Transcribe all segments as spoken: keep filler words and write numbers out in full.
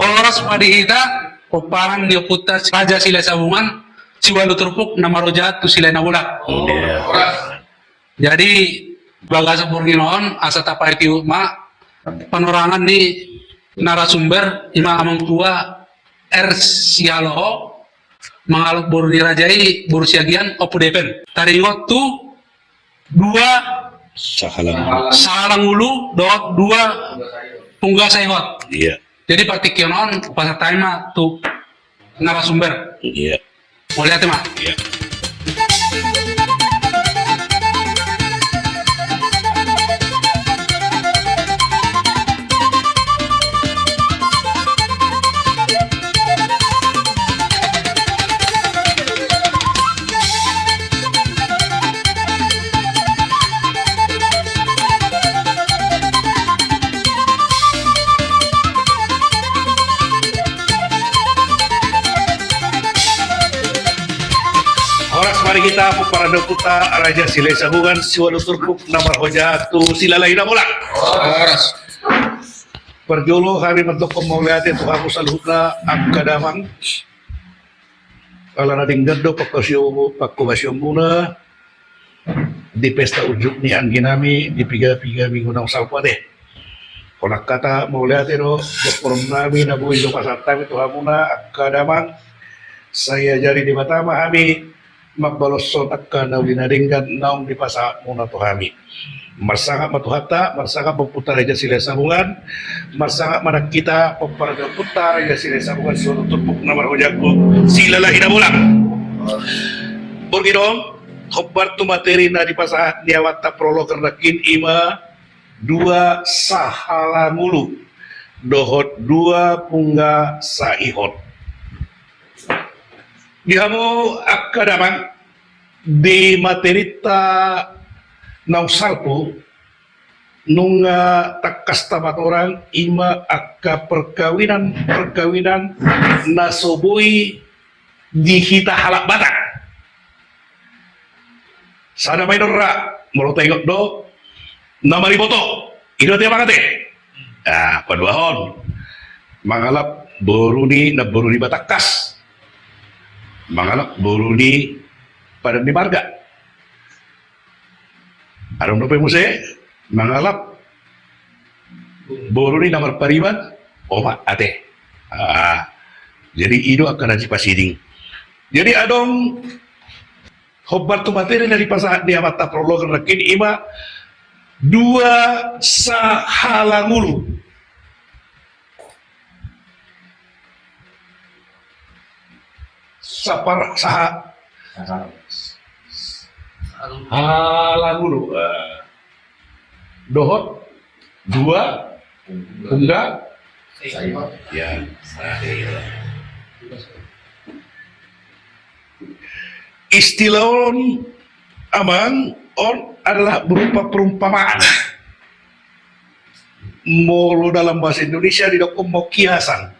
Horas ma di hita, pomparan ni ompunta Raja Silahisabungan, siualu turpuk na marojahan tu Silalahi Nabolak. Iya. Jadi, bagasan borngin on, asa tapaihut ma panorangan ni narasumber, ima amang tua R. Sihaloho, mangalap boru ni raja i, boru Siagian, Ompu Depen. Taringot tu dua sahalangulu, sahalangulu dohot dua pungga saihot. Iya. Jadi partingkian on, pasahat hami ma tu narasumber. Iya. Mauliate ma. Iya. Horas ma di hita, pomparan ni ompunta Raja Silahisabungan, siualu turpuk na marrojahan tu Silalahi Nabolak. Horas. Parjolo hami mandokkon mauliate tu hamu saluhutna angka damang. Ala na denggan do panghobasionmuna di pesta unjuk ni anggi nami di piga-piga minggu naung salpu ate. Holan hata mauliate do dohonon nami na boi do pasahat hami tu hamuna angka damang. Sai ajari Debata ma hami mambaloshon angka na uli na denggan naung dipasahatmuna tu hami. Marsangap ma Tuhanta, marsangap ma ompunta Raja Silahisabungan, marsangap ma nang hita pomparan ni ompunta Raja Silahisabungan siualu turpuk na marrojahan tu Silalahi Nabolak. Borngin on, hombar tu materi na dipasahat ni amanta prologer nangkin, ima dua sahalangulu dohot dua pungga saihot. Di hamu angka damang, di materinta naung salpu, nunga tangkas tamatorang ima angka perkawinan-perkawinan na so boi di hita halak Batak. Sada ma i do ra, molo taingot do, na mariboto, i do ate, amang ate. Ah, paduahon, mangalap boru ni namboru ni Batakkas. Mangalap boru ni padan ni marga. Adong dope muse mangalap boru ni na marpariban omak ate. Ah, jadi i do angka na sipasiding. Jadi adong hombar tu materi na dipasahat ni amanta prologer nangkin, ima dua sahalangulu. Sapar, saha-, sahalangulu. Ah. Dohot dua pungga. Ya. Istilah on, amang, on adalah berupa perumpamaan. Molo dalam bahasa Indonesia didok on ma kiasan.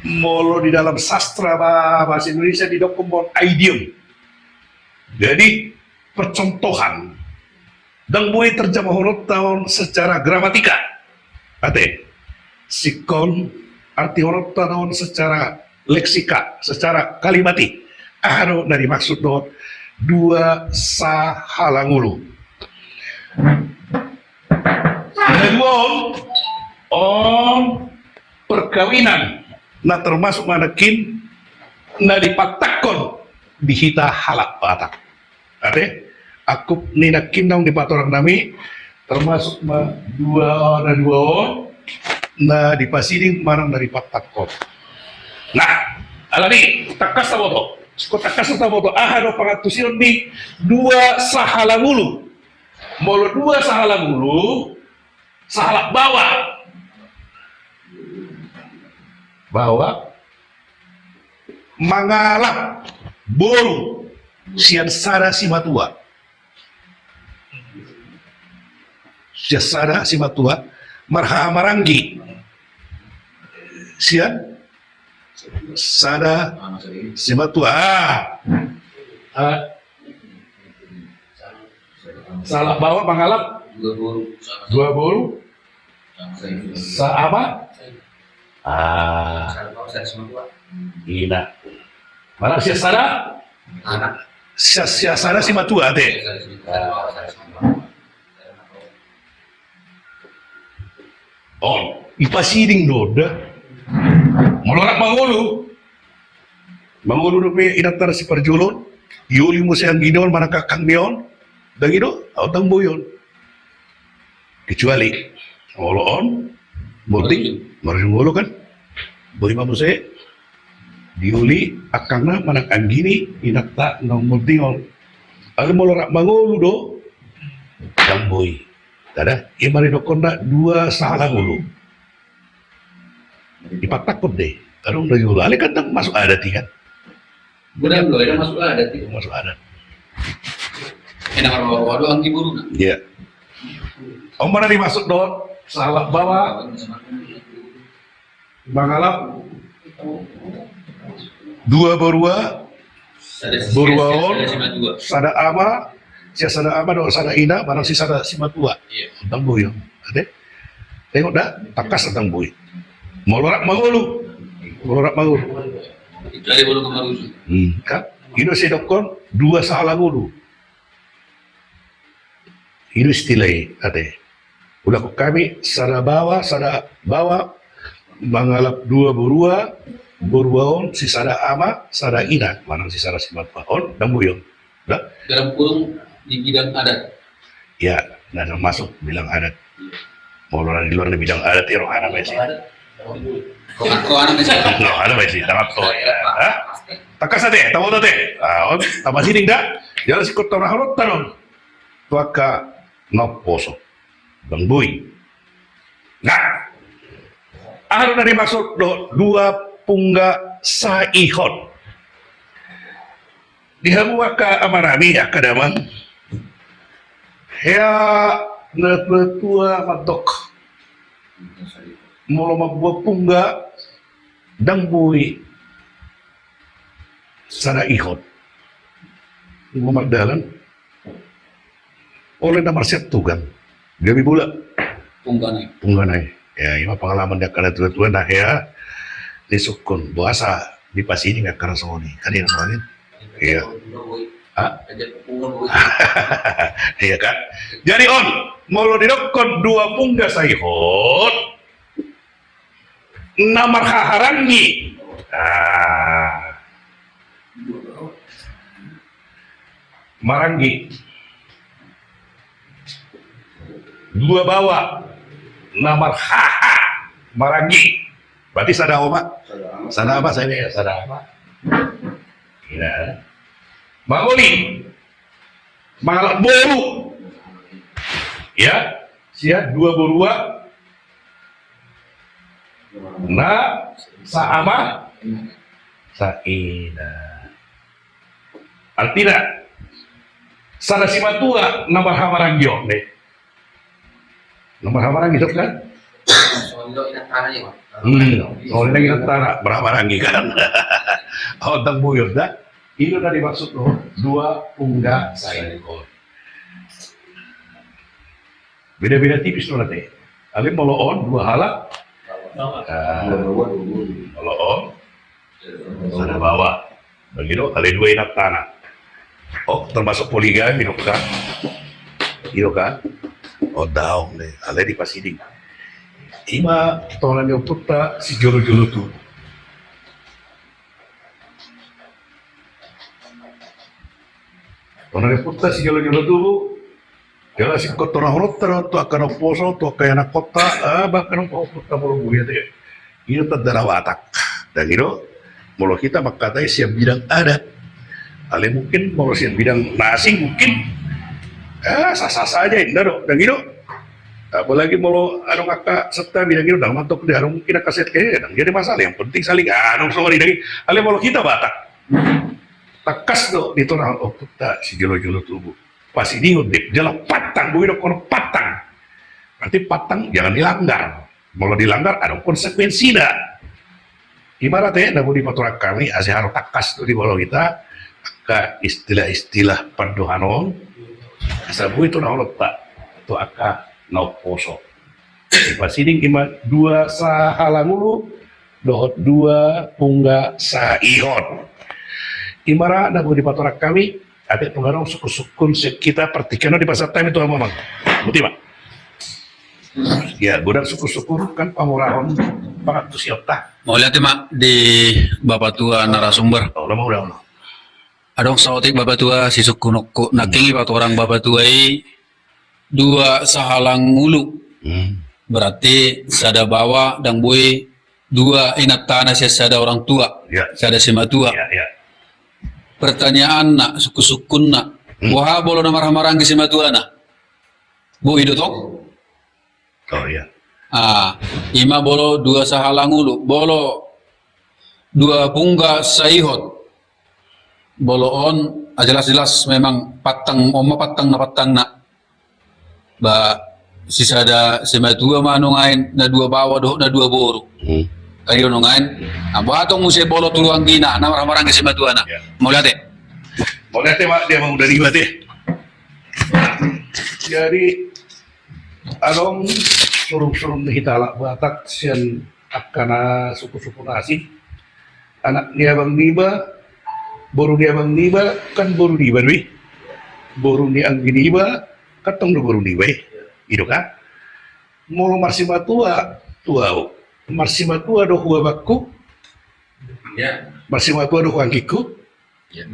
Molo di dalam sastra ba-, bahasa Indonesia didok on ma idiom. Jadi, percontohan. Ndang boi terjemahononta on secara gramatika. Ate, singkon artihononta on secara leksika, secara kalimat i. Aha do na dimaksud dohot dua sahalangulu? Na dua on, on perkawinan na termasuk ma nangkin na dipantakkon di hita halak Batak. Ate, angkup ni nangkin naung dipatorang nami, termasuk ma dua, na dua on, na dipasiding manang na dipantakkon. Nah, alani, tangkas taboto. Singkon tangkas taboto, aha do pangantusion ni dua sahalangulu? Molo dua sahalangulu, sahalak baoa. Baoa mangalap boru sian sada simatua. Sian sada simatua, marhahamaranggi sian sada simatua. Ah. Ah. Sahalak baoa mangalap dua boru. Sa-, apa? Ah, ina. Manang sian sada? Anak. Sian sada simatua, ate. On, dipasiding do da. Molo rap mangolu. Mangolu dope inanta na siparjolo on. Dioli muse anggini on manang angkangni on. Dang i do, aut dang boi on. Kecuali molo on, bonding, marujung ngolu kan. Boi ma muse. Dioli angkangna manang anggini inanta na umbonding on. Alai molo rap mangolu do, dang boi. Sada, ima didokkonna dua sahala ngolu. Dipatangkon do i. Adong do i ngolu. Alai kan dang masuk adat i kan. Godang do i, dang masuk adat i. Masuk adat. Enak ro-ro doang di boruna. Iya. On ma na dimaksud dohot sahala baoa. Mangalap dua borua, sada, borua on, sada simatua, sada ama, sian sada ama dohot sada ina, manang sian sada simatua. Iya. Dang boi on. Ate? Tengok da, tangkas dang boi. Molo rap mangolu. Molo rap mangolu. Kecuali molo marujung. Hmm, kan? I do sai didokkon dua sahala ngolu. I do istilah i, ate. Ulakhon hami sada baoa, sada baoa mangalap dua borua, borua on sian sada ama, sada ina, manang sian sada simatua. On, dang boi on. Da? Dalam kurung di bidang adat. Ya, na termasuk bidang adat. Molo na di luar ni bidang adat, ya rohana ma isi. Rohana ma isi. Rohana ma isi, tangan to, ya. Hah? Tangkas ate, taboto ate. Ah, on, tapasiding da. Jala singkop torahononta on. Tu angka na umposo. Dang boi. Nah, aha do na dimaksud dohot dua pungga saihon? Di hamu angka amanami, angka damang, hea natuatua mandok, molo mamboan pungga, dang boi sada ihon. Molo mardalan, olo na marsiantugan. Gabe bola. Pungga nai. Pungga nai. Ya, ima pangalaman ni angka natuatua na hea disungkun. Boasa dipasiding angka na songon i. Kan i na songon i. Iya. Hah? Iya kan? Jadi on, molo didokkon dua pungga saihon, na marhahamaranggi. Ah. Maranggi. Dua baoa na marhahamaranggi. Berarti sada oma. Sada ama, sada ama, sada ama. Ina. Mangoli. Mangalap boru. Ya, sian dua borua. Na saama, saina. Artina, sada simatua na marhahamaranggi on, ne. Na marhahamaranggi, dok, kan? Hmm, songon i nang inantana, marhahamaranggi, kan? Ondang buyut, da? I do na dimaksud dohot dua pungga saihon. Beda-beda tipis do, na te. Alai molo on dua halak. Ah, molo on sada baoa. Begitu, alai dua inantana. Oh, termasuk poligami do, kan? I do, kan? Oh, daong, ne. Alai dipasiding. Ima tona ni ompunta sijolo-jolo tubu. Tona ni ompunta sijolo-jolo tubu. Jala singkop torahononta do tu angka na umposo, tu angka ianakhonta, ah, bahkan ompunta molo boi, ate. I do tanda na Batak. Dang i do, molo hita mangkatai sian bidang adat. Alai mungkin molo sian bidang na asing mungkin, ah, sah-sah saja, inda do, dang i do. Apalagi molo adong angka santabi, dang i do, dang mandok do, adong mungkin angka santabi, eh, dang jadi masalah, yang penting saling anu, songon i, dang i. Alai molo hita Batak, tangkas do ditorahon ompunta sijolo-jolo tubu. Pasidingon do i, jala pantang, boi dohonon pantang. Berarti pantang, jangan dilanggar. Molo dilanggar, adong konsekuensina. Ima, ate, na boi dipatorang hami, asa ro tangkas do di molo hita, angka istilah-istilah pandohan on, asa boi torahononta tu angka na umposo. Dipasiding ima dua sahala ngolu, dohot dua pungga saihot. I ma ra na boi dipatorang hami, ate tung adong sungkun-sungkun sian hita partingkian on dipasahat hami tu hamu amang. Boti ma. Ya, godang sungkun-sungkun kan pamurahon pangantusionta. Mauliate ma di Bapatua narasumber. Olo, mauliate. Adong saotik Bapatua sisungkunonku, nangkin i patorang Bapatua i dua sahalang ulu. Hmm. Berarti sada baoa, ndang boi dua inantana sian sada orang tua, ya, sada simatua. Ya, ya. Pertanyaanna, sungkun-sungkunna, hmm, boha molo na marhahamaranggi simatuana? Boi do tong? Oh, iya. Ah, i ma molo dua sahalang ulu, molo dua pungga saihot. Molo on, ah, jelas-jelas memang pantang, on ma pantang na pantangna. Ba, sisada simatua ma nuaeng na dua baoa dohot na dua boru. Hmm. Kan i do nuaeng. Ah, boha tong muse molo tu anggina, na marhahamaranggi simatuana. Ya. Mauliate. Mauliate ma di amang uda niba ate. Jadi, adong surung-surung ni hita halak Batak sian angka na sungkun-sungkun asing. Anak ni abang niba, boru ni abang niba, kan boru niba do i. Boru ni anggi niba, kan tong do boru niba i. I do kan? Molo marsimatua tu au, marsimatua do hu abangku. Ya. Marsimatua do hu anggingku. Ya.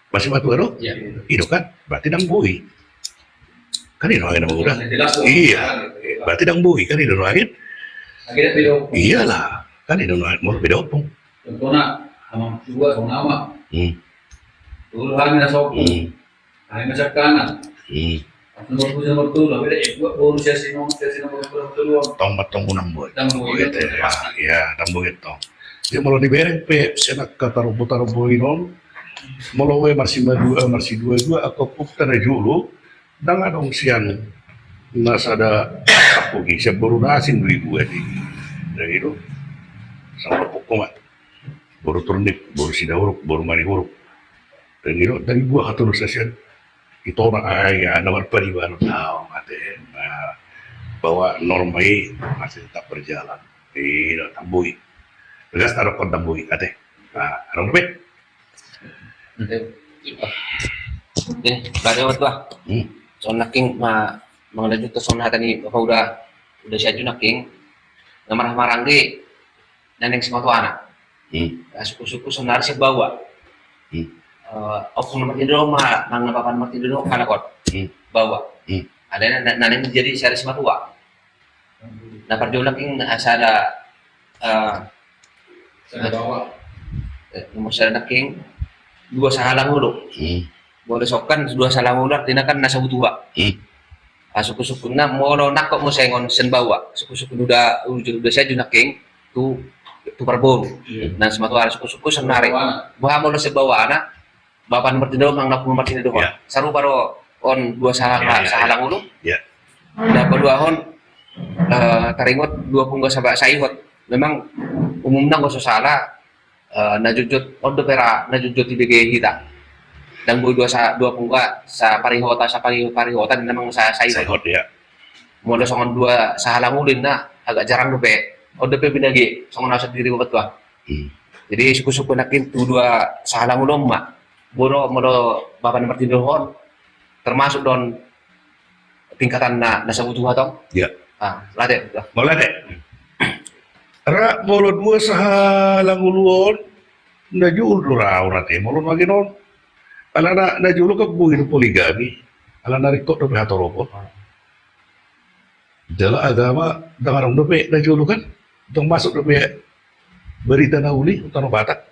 Marsimatua do? Ya. I do kan? Berarti ndang boi. Kan i do nuaeng na mangula. Jelas do. Iya. Berarti ndang boi, kan i do nuaeng. Akhirnya beda opung. Iyalah. Kan i do nuaeng, molo beda opung. Contohna, amang tua, songon ama. Hmm. Dulu hami na saopung. Hmm. Hami na siangkangan. Hmm. Nomor tujuh, nomor tolu, beda, eh, dua, boru sian si nomor, sian si nomor dua, nomor tolu. Tong ma tong unang boi. Ndang boi, boi, iya, pasti. Iya, ndang boi tong. Jadi molo dibereng pe sian angka tarombo-tarombo i non, molo ue marsimadua, marsidua-dua, angka ompunta na jolo, ndang adong sian na sada, apogi sian boru na asing do i buat i. Jadi i do, songon ompunku ma. Boru Turnip, boru Sidauruk, boru Manihuruk. Jadi i do, jadi buat hatolu sasian. Ito na, ah, iya, na marpariban, na, mate, na, bahwa norma i masih tetap berjalan. I do, ndang boi. Tegas, adong pe ndang boi, ate. Nah, adong pe. Oke, bari apa tuh? Hmm. Songon nangkin ma, mangalanjut tu songon hata ni Bapak uda, uda si Aju nangkin. Na marhahamaranggi, na naeng simatuana. Hmm. Nah, sungkun-sungkun saonari sian baoa. Hmm. Eh, opung na martinodohon ma, nang na bapa na martinodohon, halak on. Hmm. Baoa. Hmm. Ada na, na, na naeng jadi sada simatua. Na parjolo nangkin, eh, sada, eh, sada baoa. Eh, nomor sada nangkin, dua sahalang ulu. Hmm. Molo songon dua sahalang ulu artina kan na sabutua. Hmm. Ah, sungkun-sungkunna molo nangkok muse songon sian baoa, sungkun-sungkun uda, uda, uda si Aju nangkin tu, tu parboru. Iya. Nang simatuana sungkun-sungkun saonari. Baoana. Boha molo sian baoana, bapa na martinodohon, nang na ompung na martinodohon. Iya. Sarupa do on dua sahala-, iya, iya, sahalang ulu. Iya. Na paduahon, eh, taringot dua pungga sa-, saihot. Memang umumna anggo so sala, eh, na jotjot, on dope ra, na jotjot dibege hita. Ndang boi dua sa-, dua pungga, saparihota, sapari-, parihotan, memang sa-, saihot. Saihot, iya. Molo songon dua sahalang ulu ninna, agak jarang dope. On dope binege, songon au sandiri Bapatua. Hmm. Jadi sungkun-sungkun nangkin tu dua sahalang ulu on ma. Boha do molo bapa na martinodohon, termasuk do on tingkatan na, na sabutua tong. Iya. Ah, mauliate. Mauliate. Ra molo dua sahalang ulu on, na jolo do ra au ate, molo nuaeng on. Alana na jolo kan boi do poligami. Alana ringkot dope hatoropon. Jala agama ndang adong dope na jolo kan. Ndang masuk dope berita na uli, tano Batak.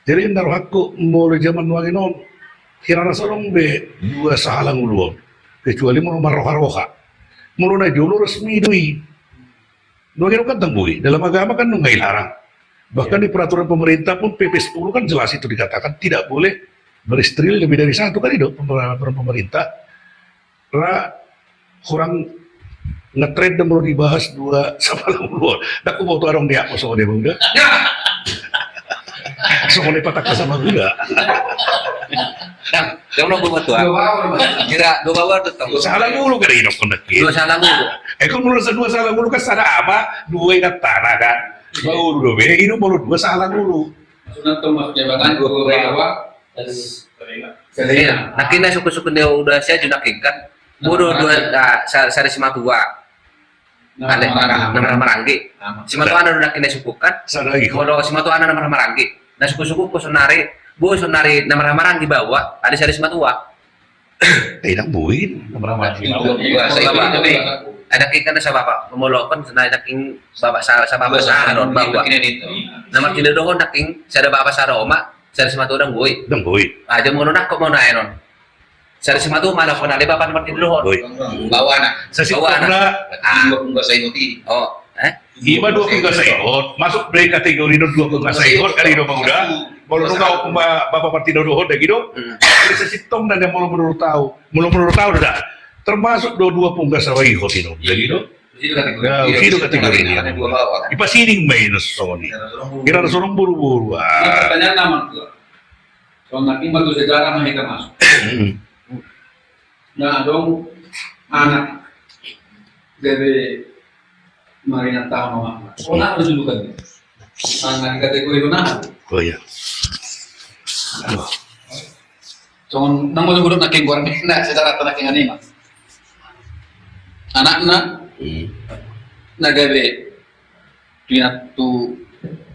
Jadi, na rohangku, molo jaman nuaeng on, hira na so adong be dua sahalang ulu on. Kecuali molo marroha-roha. Molo na jolo resmi do i. Nuaeng on kan ndang boi. Dalam agama kan nunga dilarang. Bahkan di peraturan pemerintah pun P P sepuluh kan jelas itu dikatakan tidak boleh beristri lebih dari satu, kan i do peraturan pemerintah. Ra kurang ngetren do molo dibahas dua sahalang ulu on. Ndang huboto adong di ahu songon i, Bang, da. Songon i patangkas sama juga. Nah, yang nomor dua. Dua baoa, Bang. Kira dua baoa do tong. Sahalang ulu kan i do, kon daki. Dua sahalang ulu. Eh, kan molo sa-, dua sahalang ulu kan sada ama, dua inantana kan. Bahulu do be, i do molo dua sahala ngolu. Maksudna tu mas jabatan dua bawa. Iya, nangkin na suku-suku ni uda sia ju nangkin kan. Bodo dua, ah, sa-, sada simatua. Ale, na marhahamaranggi. Simatuana do nangkin na suku kan. Sada lagi. Molo simatuana na marhahamaranggi. Na suku-suku ko sonari, bo sonari na marhahamaranggi bawa, ale sada simatua. Eh, ndang boi. Ada kingkan sa bapa, memolokon, na ada king bapa sa, sa bapa sa, non, bawa. Na martinodohon na king, sada bapa sada oma, sada simatua ndang boi. Ndang boi. Aja mono nangkok mono aenon. Sada simatua mana pun ada bapa na martinodohon. Boi. Bawana. Sasintongna. Ah. Oh, eh? Ima dua pungka saihot, masuk do i kategori do dua pungka saihot, kali do manguda. Molo nunga okum ba-, bapa martinodohon, dagi do. Hmm. Jadi sasintongna na molo menurut au, molo menurut au da. Termasuk do dua pungka saihot i do, dagi do. Usido kategori. Ya, usido kategori dia. Ipasiding ma i na songon i. Kira songon buru-buru, ah. Ini pertanyaan nama tu. Songon nangkin ma tu sejarah ma hita masuk. Hmm. Na adong anak gabe maringan taon omakna. Omakna julukan. Anak kategori omakna. Oh iya. Aduh. Songon nang mau julukan nangkin goar ni, na sejarah ta nangkin anima. Anakna. Hmm. Na gabe Pinat tu,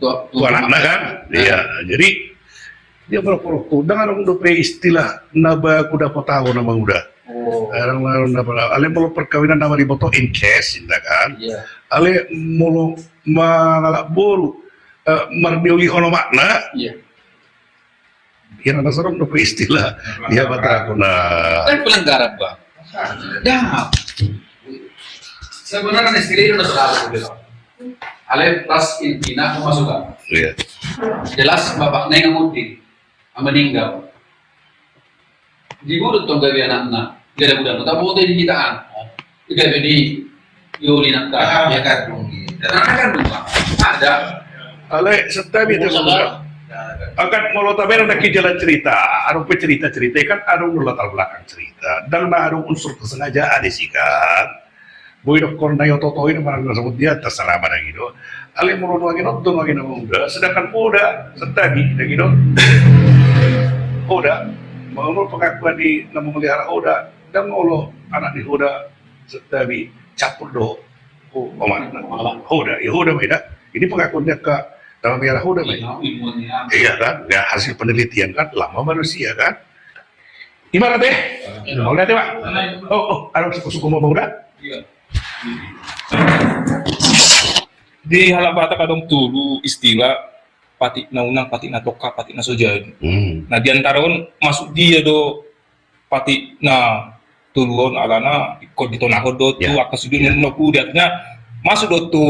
tu, tu anakna kan? Nah. Iya, jadi dia molo porokku, ndang adong dope istilah na baku dapot au na manguda. Oh. Adong na, na, ale molo perkawinan na mariboto in case, inda kan? Iya. Ale molo mangalap boru, eh, mardiolihon omakna. Iya. Ia na sadong dope istilah. Ia mataku na. Kan pelanggaran, Bang. Dah. Sebenarnya istilah itu na soal itu. Ale pas intina pemasukan. Iya. Jelas bapakna yang mudik. Meninggal. Di mulut tong gabe anakna. Gada muda, tak mau tadi kita an. Gabe di Yuli nangka. Anak kandung. Anak kandung, Pak. Ada. Ale, santabi, angkat molo taberang nangkin jalan cerita. Adong pe cerita-cerita kan, adong latar belakang cerita. Ndang na adong unsur kesengajaan disi kan. Boi dokkon na i oto-oto i, na marang na sabut dia, terserah ma dagi do. Ale molo nuaeng on do nuaeng na manguda, sedangkan hoda, santabi, dagi do. Hoda, molo pengakuan di na memelihara hoda, ndang olo anak ni hoda, santabi, campur do. Oh, omakna. Hoda, ya hoda ma i da. Ini pengakuan di angka na memelihara hoda ma i. Iya, ilmunya. Iya kan? Ya, hasil penelitian kan, lama manusia kan. Ima rate? Mau lihat ya, Pak? Oh, oh, ada suku-suku mau, mau udah? Iya. Di halak Batak adong tolu istilah, patik na unang, patik na tongka, patik na so jadi. Hmm. Nah, di antara on masuk dia do patik na tolu on alana ingkon ditonahon do tu, ya, angka sude, ya, na pudi, artinya masuk do tu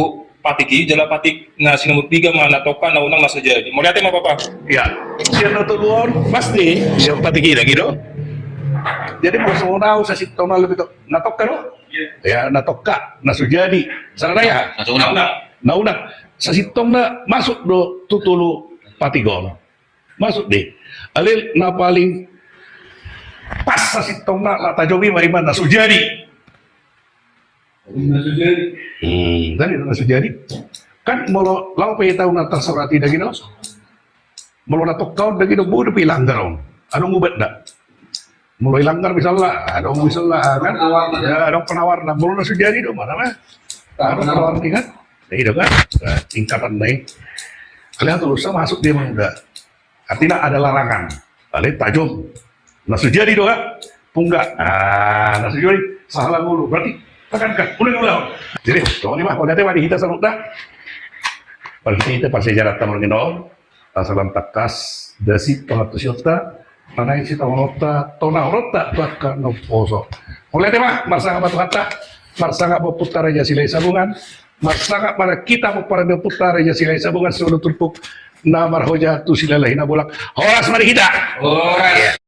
patik i, jala patik na si nomor tiga ma na tongka, na unang, na so jadi. Mauliate ma, Bapa. Ya, sian na tolu on pasti sian patik i dagi do. Jadi molo songon au sasintongna lebih to-, na tongka do? Ya, na tongka, na so jadi. Salah ya? Na so unang. Na unang. Sasintongna masuk do tu tolu patik on. Masuk deh. Ale na paling pas sasintongna, na tajom i ma ima na so jadi. Na so jadi. Hmm, tadi na so jadi. Kan molo laho pe tahu na tarsongon i dagi do. Molo na tongka on dagi do, boi dope ilanggar on. Adong ubat da. Molo ilanggar misalna, adong misalna kan. Penawarna. Ya, adong penawarna. Molo na so jadi do, mana mah? Adong penawarna kan. Dagi do kan. Nah, tingkatan na i. Ale tu lusa masuk dia ma udah. Artinya ada larangan. Ale tajom. Na so jadi do, Kak? Pungga. Ah, na so jadi. Sahala ngolu. Berarti tekan, Kak. Ulang, ulang. Jadi, tong ni mah, pada tema di hita saluhutna. Pada hita, pada sejarah tamu ni, no. Salam tangkas, dasi pangantusionta, manang sitongononta, tonahononta tu angka na umposo. Mauliate ma, marsangap ma tu hita, marsangap ma tu Raja Silahisabungan, marsangap ma tu hita, Raja Silahisabungan, siulo turpuk na marhoja tu Silalahi Nabolak. Horas ma di hita. Horas.